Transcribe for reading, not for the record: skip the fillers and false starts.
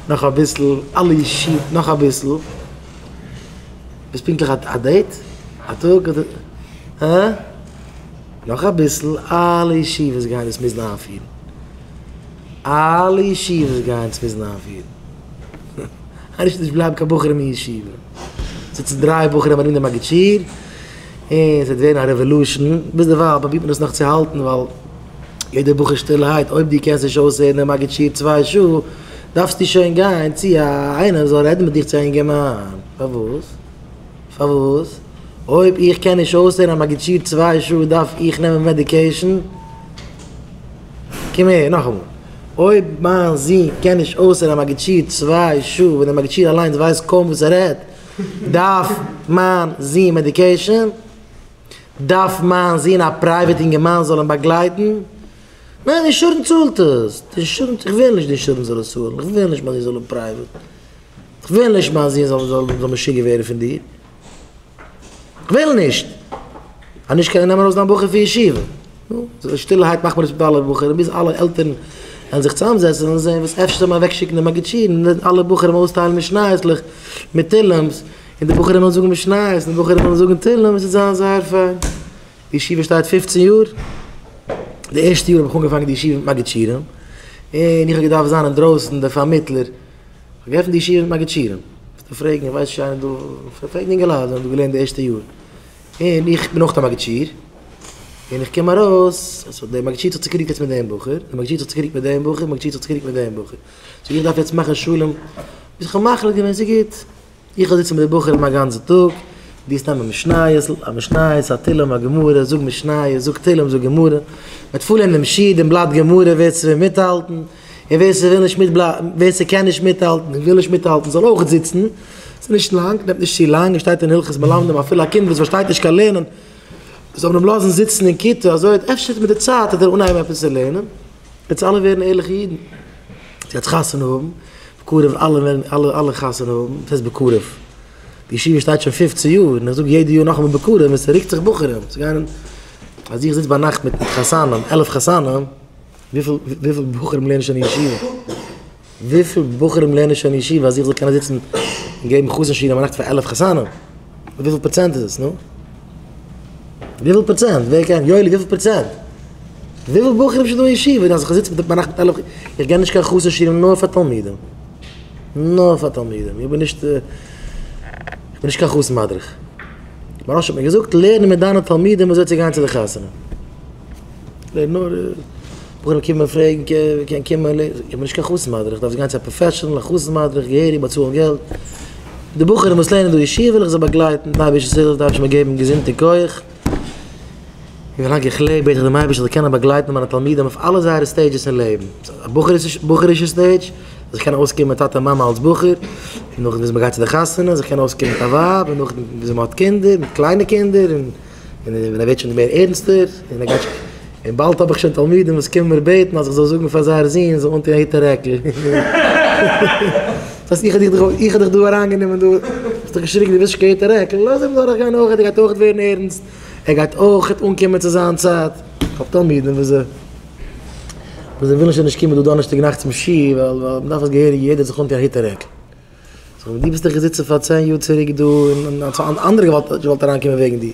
נאך אביסל, אלע ישיבות, נאך אביסל. ביסט פונקטליך א date? א טאג? הא? נאך אביסל, אלע ישיבות גייען דאס מוזן איינפירן. אלע ישיבות גייען עס מוזן איינפירן. אנישט נישט בלייבן קיין בחורים אין ישיבה. זיצן דריי בחורים ארום די מגיד שיעור, און עס וועט ווערן א revolution. ביזדערווייל פרובירט מען עס נאך צו האלטן, ווייל יעדער בחור שטילערהייט, אויב דו קענסט נישט אויסהערן דעם מגיד שיעור צוויי שעה, דארפסטו שוין גיין צו א איינער זאל רעדן מיט דיך צו א אינגערמאן. פארוואס? פארוואס? אויב איך קען נישט אויסהערן א מגיד שיעור צוויי שעה דארף איך נעמען medication? קום הער, נאכאמאל. אויב מיין זון קען נישט אויסהערן א מגיד שיעור צוויי שעה ווען דער מגיד שיעור אליינס ווייסט קוים וואס ער רעדט, דארף מיין זון medication? דארף מיין זון א private אינגערמאן זאל אים באגלייטן? ניין, די insurance צאלט עס. די insurance, איך וויל נישט די insurance זאל עס צאלן. איך וויל נישט מיין זון זאל האבן private. איך וויל נישט מיין זון זאל זאל זאל משוגע ווערן פון דיר. איך וויל נישט! אז נישט קען ער נעמען ארויס דיין בחור פון ישיבה. נו, שטילערהייט מאכט מען עס מיט אלע בחורים ביז אלע עלטערן וועלן זיך צוזאמזעצן און זען וואס אפשר זאל מען אוועקשיקן די מגיד שיעור און אלע בחורים אויסטיילן משניות'לעך מיט תהילים'ס און די בחורים וועלן זאגן משניות און די בחורים וועלן זאגן תהילים עס וועט זיין זייער פיין. די ישיבה שטייט פופצן יאר, די ערשטע יאר האב איך אנגעפאנגען די ישיבה מיט מגיד שיעורים, און איך האב געדארפט זיין אינדרויסן דער פארמיטלער, איך האב געעפנט די ישיבה מיט מגיד שיעורים, וועסטו פרעגן, איך ווייס נישט איינער דא, פרעג די אינגעלייט זיי האבן דא געלערנט די ערשטע יאר, און איך בין אויך א מגיד שיעור, און איך קום ארויס, so דער מגיד שיעור האט זיך צוקריגט יעצט מיט דעם בחור, דער מגיד שיעור האט זיך צוקריגט מיט דעם בחור, דער מגיד שיעור האט זיך צוקריגט מיט דעם בחור, so איך דארף יעצט מאכן שלום, ביז איך האב מחליט געווען ס'איז גוט. איך וועל זיצן מיט די בחורים א גאנצן טאג, דו וועסט נעמען משניות, א משניות, א תהלים, א גמרא, זאג משניות, זאג תהלים, זאג גמרא, מען וועט פארלערנען דעם שיעור, דעם בלאט גמרא, ווער ס'וויל מיטהאלטן, און ווער ס'וויל נישט מיטבלייבן, ווער ס'קען נישט מיטהאלטן און וויל נישט מיטהאלטן זאל אויך זיצן, ס'איז נישט לאנג, נעמט נישט צו לאנג, עס שטייט אין הלכות מלמדים אפילו א קינד וואס פארשטייט נישט קיין לערנען, זאל מען אים לאזן זיצן אין כיתה, אזוי אפשר מיט די צייט וועט ער אנהייבן עפעס צו לערנען, וועט אלע ווערן ערליכע אידן. זי גייט חתונה האבן, בקרוב אלע וועלן אלע אלע חתונה האבן, וואס הייסט בקרוב? די ישיבה שטייט שוין פופצן יאר, און איך זאג יעדע יאר נאכאמאל בקרוב, און ס'רוקט זיך בחורים, ס'גייען, אז איך זיץ ביינאכט מיט חתנים, 11 חתנים, וויפיל וויפיל בחורים לערנען שוין אין ישיבה? וויפיל בחורים לערנען שוין אין ישיבה אז איך זאל קענען זיצן און געבן חתן שיעורים ביינאכט פאר 11 חתנים? וויפיל פראצענט איז עס, נו? וויפיל פראצענט? ווער קען? יואלי וויפיל פראצענט? וויפיל בחורים שוין דא אין ישיבה אז איך זיץ מיט ביינאכט מיט 11 איך גיב נישט קיין חתן שיעורים נאר פאר תלמידים נאר פאר תלמידים איך בין נישט איך בין נישט קיין חתן מדריך מוהרא"ש האט מיר געזאגט לערן מיט דיינע תלמידים וויאזוי צו גיין צו די חתונה לערן נאר בחורים קומען פרעגן קען קומען איך בין נישט קיין חתן מדריך דארפסט גיין צו א professional א חתן מדריך געהעריג באצאלן געלט די בחורים וואס לערנען דא ישיבה וויל איך זיי באגלייטן מיטן אייבערשטנ'ס הילף דארף איך מיר געבן געזונט און כח און ווילאנג איך לעב בעט איך דעם אייבערשטן זאל קענען באגלייטן מיינע תלמידים אויף אלע זייערע stages אין לעבן, א בחור'ישע stage, זיך קענען אויסקומען מיט טאטע מאמע אלס בחור, און נאכדעם וויאזוי מ'גייט צו די חתונה, זיך קענען אויסקומען מיט א ווייב, און נאכדעם וויאזוי מ'האט קינדער, מיט קליינע קינדער, און און ווען ער ווערט שוין מער ערנסטער, און ער גייט שוין, און באלד האב איך שוין תלמידים וואס קומען מיר בעטן אז איך זאל זאגן פאר זייער זון זאל אנטון א היט און רעקל. דאס הייסט איך האב דיך דא, איך האב דיך דא אריינגענומען דא, האסט דאך געשריגן דו ווילסט נישט קיין היט און רעקל, לאז אים דורכגיין אויך, ער גייט אויך ווערן ערנסט, ער גייט אויך אנקומען צו זיין צייט. איך האב תלמידים וואס זיי וואס זיי ווילן שוין נישט קומען דא דאנערשטאג נאכט צום שיעור ווייל ווייל מ'דארף עס געהעריג יעדער זיך אנטון א היט און רעקל. זאג איך, דו ביסט דאך געזיצן פאר צען יאר צוריק דא און אנדערע געוואלט געוואלט אריינקומען וועגן דיר.